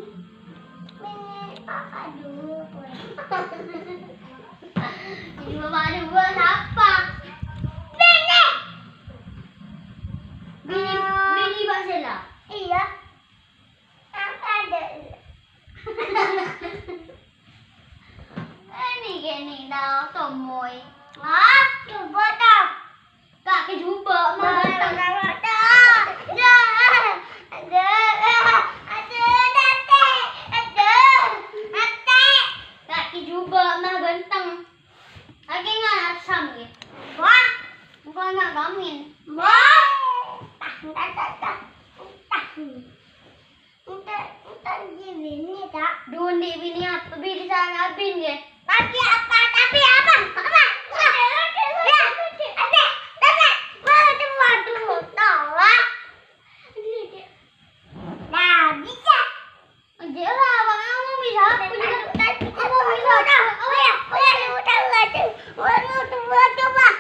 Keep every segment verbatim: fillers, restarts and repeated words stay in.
Bini papa dua, boy. Bini papa dua, sapa? Bini! Bini, bini Mbak Sela? Iya. Apa ada? Ini gini tau tomoy. Hah? Coba tau. Kakè jhubâ', ma. Kakè jhubâ', ma, ganteng. Kakè nga' asam, yâ. Wah. Bukan nga' kamin. Wah. Tah, tah, tah, tah. Tah. Ente, ente di bini, ta'? Dhu, andi' bini apa? Bini sana bini, ya? Tapi apa? Tapi apa? Apa? Apa? Ya, ada, ada. Waduh, waduh, tolak. Nah, bisa. Aja lah, Bang, kamu bisa. Kamu bisa. Apa ya? Apa ya? Waduh, waduh, waduh.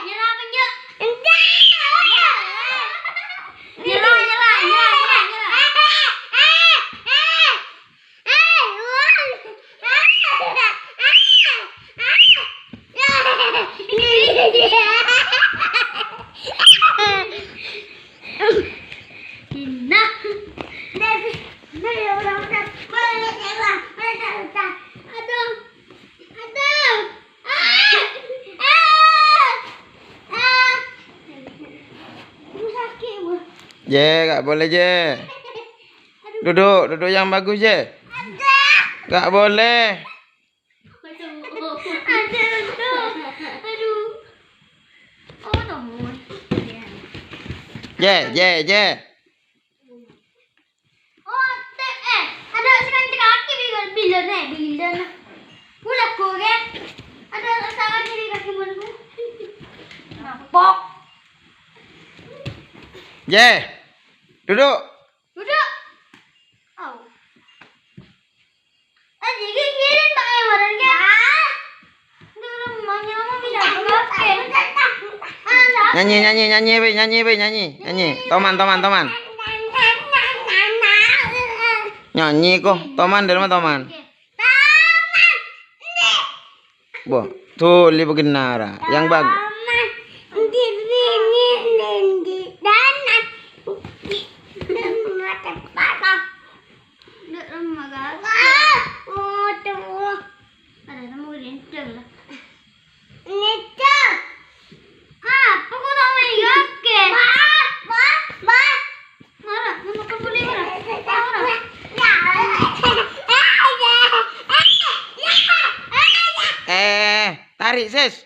Nyerah apa enggak? Nyerah, nyerah, nyerah, nyerah, nyerah. Nah. Aduh. Aduh. Ah. Ah. Ah. Aduh, sakit, Bu. Je, nggak boleh, Je. Aduh. Duduk, duduk yang bagus, Je. Aduh. Nggak boleh. Aduh, aduh. Aduh. Oh, temen. Je, Je, Je. Oh, te-, eh, ada sekarang kaki bila, bila nih, bila nih. Pula gue, ada rasa kaki di kaki menku. Pok. Je, duduk. Duduk. Au. Ah, jadi kirim pakai warnanya. Dulu maunya mama bisa pakai. Ah, lah. Nyanyi, nyanyi, nyanyi, Wi, nyanyi, Wi, nyanyi, nyanyi. Toman, toman, toman. Nyanyi kok, toman, dari mana toman? Oke. Toman. Bo, tuli begenara. Yang bag- Toman. Di sini, di, di, dan, dan. Mata patah. Ndak lemah, Kak. Wah, waduh. Ada temu gede lah. Ngecek. Apa kok tak main gake? Wah, wah, wah. Marah, nama kau boleh marah? Marah. Eh, tarik, sis.